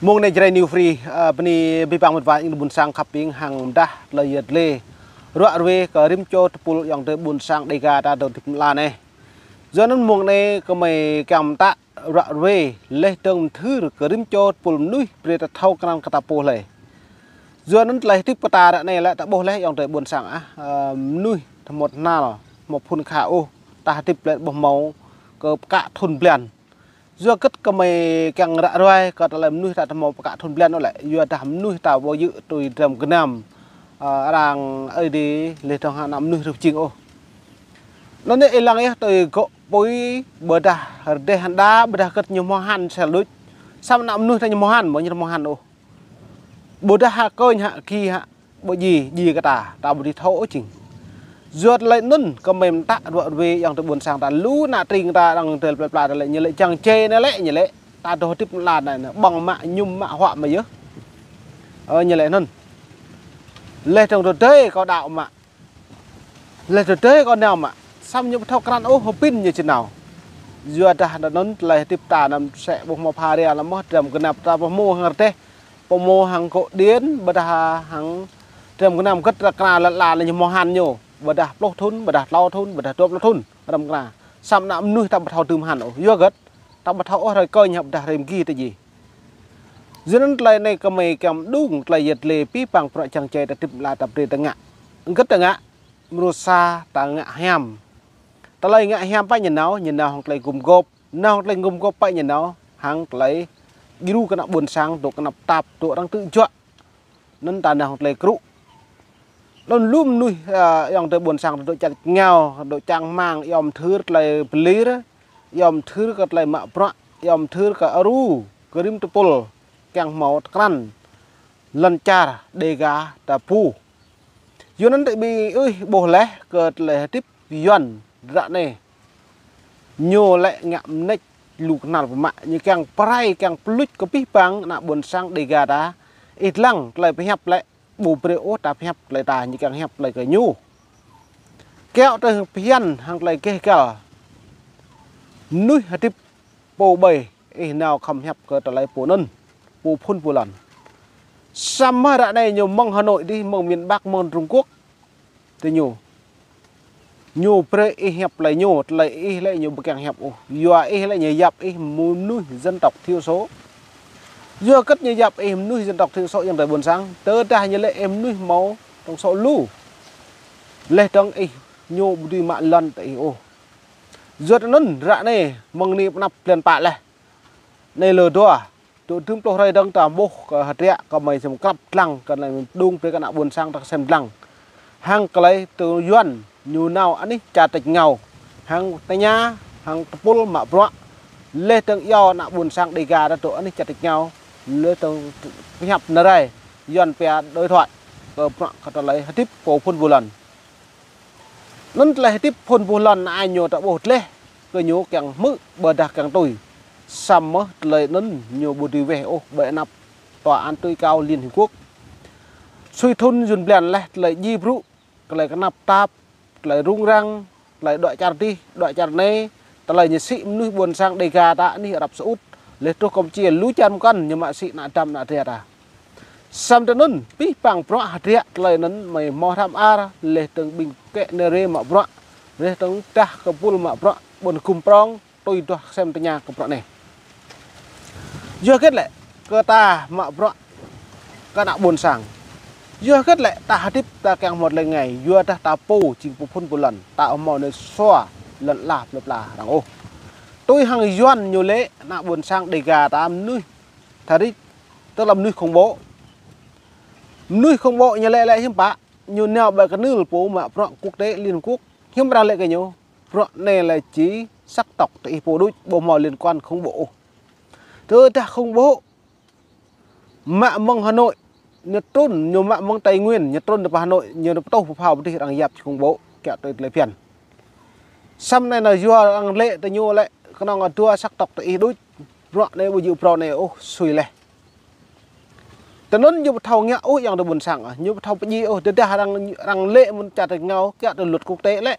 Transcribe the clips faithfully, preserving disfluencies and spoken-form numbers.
Mông anai Jrai New Free, ơ, bơni abih bang mĕt wa ayŏng adơi ƀuôn sang khăp ƀing hăng mdah tơlơi yet lĕ ruă ruê kơ rĭm čô tơpul ayŏng adơi ƀuôn sang Dêga ta dŏ hơdip mơla anai. Yua anŭn mông anai gơmơi kiăng mơtă ruă ruê laih dơ̆ng mơthưr kơ rĭm čô tơpul mơnuih brơi ta thâo krăn kơ ta pô hlơi. Yua anŭn tơlơi hơdip kơ ta ră anai lĕ ta ƀuh laih ayŏng adơi ƀuôn sang ah, ơ, mơnuih tơhmut hnal, hmâo phŭn kha ôh, ta hơdip lĕ ƀuh hmâo kơ pơkă thŭn blan. Yua hơget gơmơi kiăng ră ruai kơ tơlơi mơnuih ta tơhmâo pơkă thŭn blan ôh lĕ, yua dah mơnuih ta ƀu djơ̆ tui dram gơnam, ơ, arăng ơi adai laih dơ̆ng hăng ană mơnuih rơp jing ôh. Anŭn anai ih lăng yơh tui gŏ apui, ƀôdah rơdêh hăng đa, ƀôdah hơget ñu hmâo hăn sel đôč. Samơ̆ ană mơnuih ta ñu hmâo hăn, ƀu ñu hmâo hăn ôh. Ƀôdah hă kơnh hă ki hă, ƀu djơ̆, djơ̆ kơ ta, ta ƀu dưi thâo ôh jing. Yua tơlơi anŭn gơmơi mơtă ruă ruê ayŏng adơi ƀuôn sang ta lu ană tring ta arăng tơl pla pla ta lĕ ñu lĕ čang čê anai lĕ ñu lĕ. Ta dŏ hơdip mơla anai, anai, ƀơ̆ng mă, mơñum mă, huă mă yơh. Ơ, ñu lĕ anŭn. Laih dơ̆ng tơdơi kâo đaŏ mă. Laih tơdơi kâo nao mă. Samơ̆ ñu ƀu thâo krăn ôh, hơbĭn ñu či nao. Yua dah anŭn tơlơi hơdip ta anăm sĕ ƀuh hmâo pha ria lăm mơ̆, dram gơnam ta pơhmô hăng rơdêh, pơhmô hăng gŏ điện, ƀôdah hăng dram gơnam hơget ta kra lăt la ñu hmâo hăn ñu. Ƀôdah pluh thŭn, ƀôdah klâo thŭn, ƀôdah dua pluh thŭn, dram kra. Samơ̆ ană mơnuih ta ƀu thâo dưm hăn ôh. Yua hơget? Ta ƀu thâo ôh hrơi kơnh hă ƀôdah hrơi mơgi ta djơ̆. Yua anŭn tơlơi anai gơmơi kiăng mơđung tơlơi yet lĕ abih bang bruă čang čê ta hơdip mơla ta brơi ta ngă. Hơget ta ngă? Mrô sa ta ngă hiam. Tơlơi ngă hiam pă ñu nao, ñu nao hăng tơlơi gum gôp. Nao hăng tơlơi gum gôp pă ñu nao, hăng tơlơi djru kơ ană ƀuôn sang, dŏ kơnăp tap, dŏ arăng tŭ juă. Anŭn ta nao hăng tơlơi krŭ. Anŭn lu mơnuih, ơ, ayŏng adơi ƀuôn sang dŏ čar ngao, dŏ čang hmang, iâu mơthưr tơlơi pơlir, iâu mơthưr kơ tơlơi mă bruă, iâu mơthưr kơ aru, kơ rĭm tơpul, kiăng hmâo tơkrăn lŏn čar Dêga ta pô. Yua anŭn tơ ƀing ih ƀuh laih kơ tơlơi hơdip Yuan ră anai. Ñu lĕ ngă mơneč lu kơnăl pơmă, ñu kiăng pơrai, kiăng pơluč kơ abih bang ană ƀuôn sang Dêga ta. Ih lăng tơlơi pơhiăp lĕ ƀu brơi ôh ta pơhiăp tơlơi ta, ñu kiăng hiăp tơlơi kơ ñu. Kiaŏ tơ phiăn hăng tơlơi gêh gal. Mơnuih hơdip pô ƀai, ih nao khŏm hiăp kơ tơlơi pô anŭn, pô phŭn pô lŏn. Samơ̆ ră anai ñu mơ̆ng Hà Nội dih, mơ̆ng miền Bắc, mơ̆ng Trung Quốc. Tơ ñu. Ñu brơi ih hiăp tơlơi ñu, tơlơi ih lĕ ñu ƀu kiăng hiăp ôh. Yua ih lĕ ñu yap ih mơnuih dân tộc thiểu số. Yua hơget ñu yap ih mơnuih dân tộc thiểu số ayŏng adơi ƀuôn sang? Tơdah ñu lĕ ih mơnuih hmâo trong số lu. Laih dơ̆ng ih ñu ƀu dưi mă lŏn tơ ih ôh. Yua anŭn ră anai mơ̆ng anai pơ anăp blan pă laih. Anai lơ dua. Dŏ dŭm pluh hrơi dơ̆ng ta ƀuh kơ hơdră gơmơi sem krăp lăng kơ anai mơđung brơi kơ ană ƀuôn sang ta sem lăng. Hăng tơlơi tơ Yuan ñu nao anih čar tač ngao. Hăng tơña, hăng tơpul mă bruă. Laih dơ̆ng iâu ană ƀuôn sang Dêga ta dŏ anih čar tač ngao. Laih dơ̆ng pơhiăp nơrai Yuan pia đối thoại. Kơ bruă kơ tơlơi hơdip pô phŭn pô lŏn. Anŭn tơlơi hơdip phŭn pô lŏn anai ñu ta ƀuh tơlơi kơ ñu kiăng hmư̆ ƀôdah kiăng tui. Samơ̆ tơlơi anŭn ñu ƀu dưi weh ôh ƀơi anăp Tòa án tối cao Liên Hiệp Quốc. Sui thŭn jŭn blan laih tơlơi djai brŭ, tơlơi kơnăp tap, tơlơi rŭng răng, tơlơi đuaĭ čar dih, đuaĭ čar anai, tơlơi ñu sĭ mơnuih ƀuôn sang Dêga ta anih Ả Rập Xê Út, laih truh Campuchia lu čar mơkăn ñu mă sĭ ană dăm ană dra ta. Samơ̆ tơ anŭn, abih bang bruă hơdră tơlơi anŭn mơi hmâo hrăm ar, laih dơ̆ng ƀing kĕ nơrê mă bruă, laih dơ̆ng dah kơ pul mă bruă, ƀôn gum prong, tui duah sem tơña kơ bruă anai. Yua hơget lĕ, kơ ta mă bruă, kơ ană ƀuôn sang. Yua hơget lĕ, ta hơdip ta kiăng hmâo tơlơi rơngai, yua dah ta pô, jing pô phŭn pô lŏn, ta ƀu hmâo nao sua, lŏn ala plơi pla arăng ôh. Tui hăng Yuan ñu lĕ, ană ƀuôn sang Dêga ta mơnuih, tha rik, tức là mơnuih khủng bố. Mơnuih khủng bố ñu lĕ lĕ hiư̆m pă, ñu nao ƀơi kơnưl pô mă bruă quốc tế Liên Hợp Quốc. Hiư̆m arăng lĕ kơ ñu, bruă anai lĕ či sắc tộc tơ ih pô đôč, ƀu hmâo liên quan khủng bố ôh. Tơdah khủng bố, mă mơ̆ng Hà Nội, ñu trŭn, ñu mă mơ̆ng Tây Nguyên, ñu trŭn tơ pơ Hà Nội, ñu pơtuh pơphao pơ dih arăng yap či khủng bố, kiaŏ tui tơlơi phiăn. Samơ̆ anai nao yua arăng lĕ tơ ñu lĕ, kơnơ̆ng dua sắc tộc tơ ih đôč, bruă anai ƀu djơ̆ phrâo anai ôh, sui laih. Tơ anŭn ñu ƀu thâo ngă ôh ayŏng adơi ƀuôn sang, ñu ƀu thâo pơdjai ôh, tơdah arăng, arăng lĕ mơ̆ng čar tač ngao, kiaŏ tui luật quốc tế lĕ.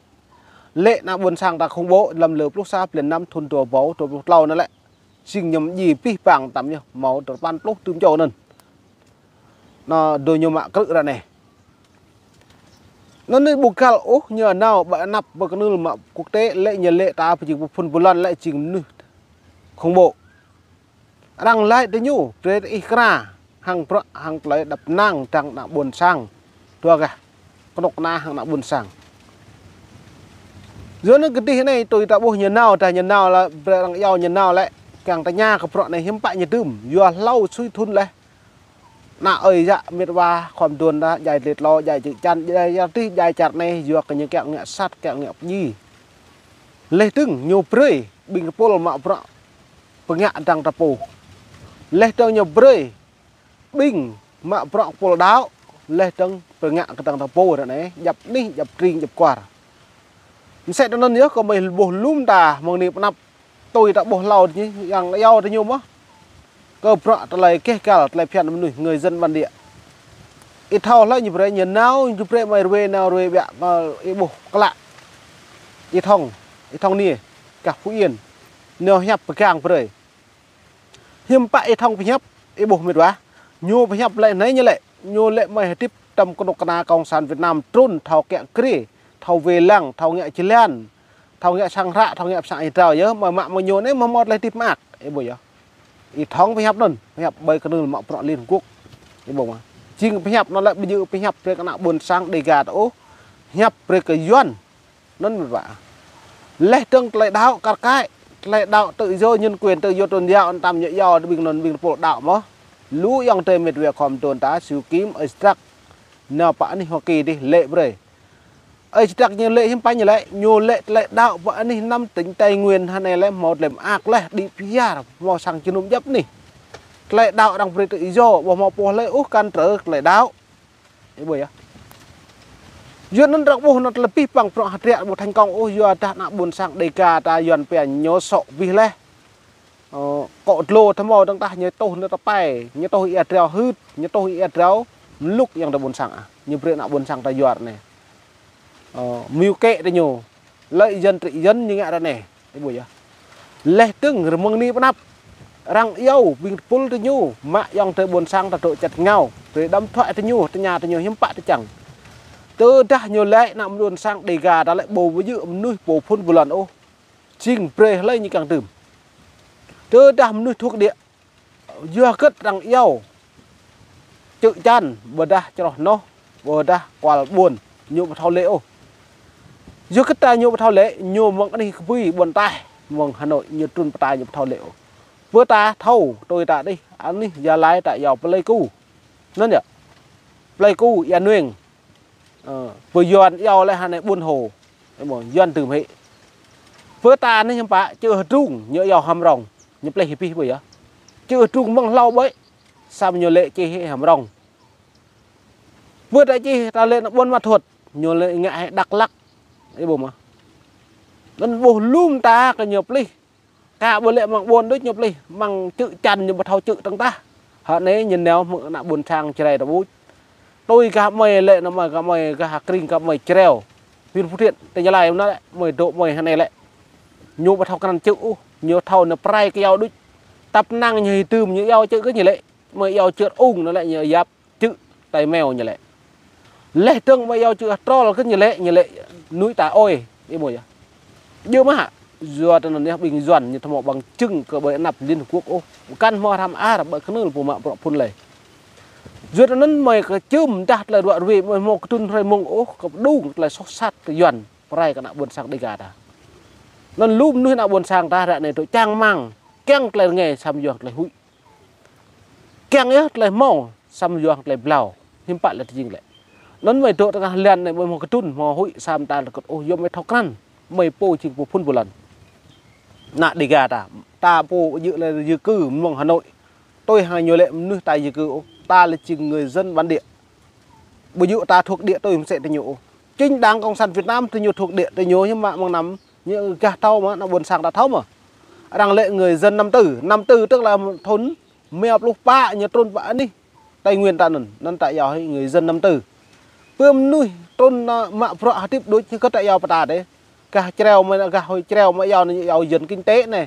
Lĕ ană ƀuôn sang ta khủng bố, lăm lơ pluh sa blan năm thŭn dua rơbâo dua pluh klâo anai lĕ. Jing ñu mơñi pih pang tăm ñu, hmâo tơpăn pluh tơm čô anŭn. Anŭn dŏ ñu mă krư̆ ră anai. Anŭn anai ƀu găl ôh ñu nao ƀơi anăp ƀơi kơnưl mă quốc tế lĕ ñu lĕ ta pơjing pơphun ƀu lŏn lĕ jing mơnuih khủng bố. Arăng laĭ tơ ñu, brơi ih kra, hăng bruă, hăng tơlơi dăp năng dăng ană ƀôn sang. Dua gah, kơnuk kơna hăng ană ƀôn sang. Yua anŭn kơdih anai tui ta ƀuh ñu nao, dah ñu nao lĕ, brơi arăng iâu ñu nao lĕ, kiăng tơña kơ bruă anai hiư̆m pă ñu dưm, yua hlâo sui thŭn laih. Ană ơi yă mĕt wa khŏm dŏ ta, djai tơlơi tlô, djai čư̆ čan, djai čar tih, djai čar anai, yua kơ ñu kiăng ngă sat, kiăng ngă pơñi. Laih dơ̆ng ñu brơi ƀing kơpul mă bruă pơngă dăng ta pô. Laih dơ̆ng ñu brơi ƀing mă bruă kơpul đaŏ, laih dơ̆ng pơngă kơ dăng ta pô ră anai, djăp anih, djăp tring, djăp kuar. Mơsĕ tơ anŭn yơh, kơ mơi ƀuh lŏm ta mơ̆ng anai pơ anăp, tui ta ƀuh hlâo anai, yang iâu tơ ñu mơ̆n. Kơ bruă tơlơi keh kăl, tơlơi phiăn mơnuih, người dân bản địa. Ih thâo hlơi ñu brơi, ñu nao, ñu brơi mơi rơwe, nao rơwe ƀiă, kơ ih ƀuh klă. Ih Thŏng, ih Thŏng Niê, gah Phú Yên. Nao hiăp pơgang brơi. Hiư̆m pă ih Thŏng pơhiăp, ih ƀuh mĕt wa. Ñu pơhiăp lĕ anai ñu lĕ, ñu lĕ mơi hơdip tơm kơnuk kơna Cộng sản Việt Nam trŭn thâo kiăng krê, thâo wai lăng, thâo ngă jơlan, thâo ngă sang hră, thâo ngă pơsang ih drao yơh, mơi mă mơ̆ng ñu anai mơ̆ hmâo tơlơi hơdip mơak, ih ƀuh yơh. Ih Thŏng pơhiăp anŭn, pơhiăp ƀơi kơnưl mă bruă Liên Hợp Quốc. Ih ƀuh mơ̆n. Jing pơhiăp anŭn lĕ ƀu djơ̆ pơhiăp brơi kơ ană ƀôn sang Đêga ta ôh, pơhiăp brơi kơ Yuan. Anŭn mĕt wa. Laih dơ̆ng tơlơi đaŏ kar kaĭ, tơlơi đaŏ tự do nhân quyền, tự do tôn giáo, anŭn tăm ñu iâu ƀing anŭn ƀing pô đaŏ mơ̆n. Lu ayŏng adơi mĕt wa khŏm dŏ ta, Siu Kim, Ơi Sơdrăk. Nao pơ anih Hoa Kỳ dih lĕ brơi. Ơi Sơdrăk ñu lĕ hiư̆m pă ñu lĕ, ñu lĕ tơlơi đaŏ pơ anih năm tỉnh Tây Nguyên hơnai lĕ hmâo tơlơi mơak laih, đĭ pơyar, hmâo sang jơnum djăp anih. Tơlơi đaŏ arăng brơi tự do, ƀu hmâo pô hlơi ôh cản trở tơlơi đaŏ. Ih ƀuh yơh. Yua anŭn arăng ƀuh anŭn tơlơi pih pang bruă hơdră ƀu thành công ôh, yua dah ană ƀôn sang Đêga ta Yuan pia ñu sŏ abih laih. Ơ, akŏ dlô tơhmâo dơ̆ng tah ñu tuh nao tơpai, ñu tuh ia drao hưt, ñu tuh ia drao mlŭk ayŏng adơi ƀôn sang ah. Ñu brơi ană ƀôn sang ta Yuan anai. Ơ, mơyŭ kĕ tơ ñu. Lợi dân trị dân ñu ngă ră anai. Ih ƀuh yơh. Laih dơ̆ng rơmơ̆ng anai pơ anăp. Arăng iâu ƀing tơpul tơ ñu, mă ayŏng adơi ƀôn sang ta dŏ čăt ngao. Brơi đăm thuă tơ ñu, tơña tơ ñu hiư̆m pă tơčăng. Tơdah ñu lĕ ană ƀôn sang Đêga ta lĕ ƀu djơ̆ mơnuih pô phŭn ƀu lŏn ôh. Jing brơi hlơi ñu kiăng dưm. Tơdah mơnuih thuộc địa, yua hơget arăng iâu čư̆ čan, ƀôdah čroh noh, ƀôdah kual ƀuôn, ñu ƀu thâo lĕ ôh. Yua hơget ta ñu ƀu thâo lĕ, ñu mơ̆ng anih kơbui ƀôn taih, mơ̆ng Hà Nội, ñu trŭn pơ ta ñu ƀu thâo lĕ ôh. Pơ ta thâo, tui ta dih, anih Gia Lai ta iâu Pleiku. Anŭn yơh. Pleiku, Ia Nueng. Ơ, pơ Yuan iâu lĕ hơnai Buôn Hồ. Ơ, ƀuh, Yuan dưm hĭ. Pơ ta anai hiư̆m pă, čư̆ Hơdrung, ñu iâu Hàm Rồng. Ñu plih hĭ pih ƀuh yơh. Čư̆ Hơdrung mơ̆ng hlâo ƀơi, samơ̆ ñu lĕ čih hĭ Hàm Rồng. Pơ ta čih ta lĕ anŭn Buôn Ma Thuột, ñu lĕ ngă hĭ Dak Lak. Ih ƀuh mơ̆n. Anŭn ƀuh lŏm ta kơ ñu plih. Ka ƀu lĕ mơ̆ng ƀôn đôč ñu plih, mơ̆ng čư̆ čan ñu ƀu thâo čư̆ tơ̆ng tah. Hơnai ñu nao mơ̆ng ană ƀôn sang Jrai ta ƀuh. Tui gah mơi lĕ anŭn mơi gah mơi gah kring gah mơi Jrai. Huyện Phú Thiện, tỉnh Gia Lai anŭn lĕ, mơi dŏ mơi hơnai lĕ. Ñu ƀu thâo krăn čư̆ ôh, ñu thâo anŭn pơrai kơ iâu đôč. Tăp năng ñu hĭ dưm ñu iâu čư̆ kơ ñu lĕ. Mơi iâu čư̆ ung anŭn lĕ ñu yap. Čư̆ tai meo ñu lĕ. Laih dơ̆ng mơi iâu čư̆ trol kơ ñu lĕ, ñu lĕ nuih ta ôi, ih ƀuh yơh. Djơ̆ mơ̆ hă, yua tơ anŭn yơh ƀing Yuan ñu tơhmâo bằng chứng kơ ƀơi anăp Liên Hợp Quốc ôh. Kăn hmâo hrăm ar ƀơi kơnưl pô mă bruă phŭn lĕ. Yua tơ anŭn mơi kơ čư̆m dah tơlơi ruă rui, mơi hmâo kơdŭn hrơi mông ôh, kơ pơdung tơlơi soh sat kơ Yuan, pơrai kơ ană ƀôn sang Đêga ta. Anŭn lu mơnuih ană ƀôn sang ta ră anai tŭ čang rơmang, kiăng tơlơi rơngai samơ̆ yua tơlơi huĭ. Kiăng yơh tơlơi hmâo, samơ̆ yua tơlơi blao. Hiư̆m pă lĕ tơjing lĕ. Anŭn mơi dŏ tơngah lăn anai mơi hmâo kơdŭn, hmâo huĭ, samơ̆ ta lĕ kơt ôh, yua mơi thâo krăn. Mơi pô jing pô phŭn ƀu lŏn. Ană Đêga ta. Ta pô djơ̆ lĕ di cư mơ̆ng Hà Nội. Tui hăng ñu lĕ mơnuih ta di cư ôh. Ta lĕ jing người dân bản địa. Ƀu djơ̆ ta thuộc địa tui mơsĕ tơ ñu ôh. Chính đảng Cộng sản Việt Nam tơ ñu thuộc địa tơ ñu hiư̆m mă mơ̆ng năm. Ñu gah thâo mơ̆, ană ƀôn sang ta thâo mơ̆. Arăng lĕ người dân năm tư. Năm tư tức là thŭn rơma pluh pă ñu trŭn pơ anih Tây Nguyên ta anŭn, anŭn ta iâu hĭ người dân năm tư. Pơ mơnuih trŭn, ơ, mă bruă hơdip đôč hơget ta iâu pơ ta dêh. Gah Jrai mơi, gah Hội Jrai mơi iâu anai, iâu dân kinh tế anai.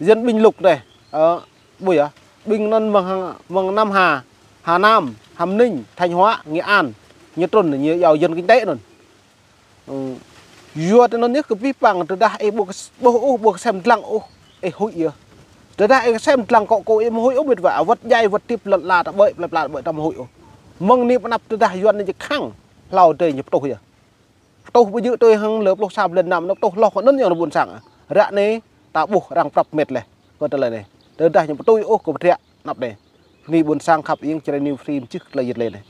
Dân ƀing lŭk anai, ơ, ƀuh yơh. Ƀing anŭn mơ̆ng, mơ̆ng Nam Hà, Hà Nam, Hà Ninh, Thanh Hóa, Nghệ An, ñu trŭn ñu iâu dân kinh tế anŭn. Ơ, yua tơ anŭn yơh kơ pih păng tơdah ih ƀu kơ, ƀuh ôh, ƀu kơsem dlăng ôh, ih huĭ yơh. Tơdah ih kơsem dlăng kŏ kŏ ih ƀu huĭ ôh, mĕt wa, wơ̆t djai wơ̆t tip lŏn ala ta ƀơi, plơi pla ta ƀơi ta ƀu huĭ ôh. Mơ̆ng anai pơ anăp tơdah Yuan anai či khăng, hlâo adih ñu pơtuh yơh. Pơtuh ƀu djơ̆ tui hăng lơ pluh sa blan năm, ñu pơtuh hloh kơ anŭn yơh ană ƀôn sang. Ră anai ta ƀuh arăng prăp mĕt laih kơ tơlơi anai. Tơdah ñu ƀu tui ôh kơ pơtrĕk anăp anai. Ană ƀôn sang khăp iêng Jrai New Free mơčih tơlơi yơh tơlơi anai.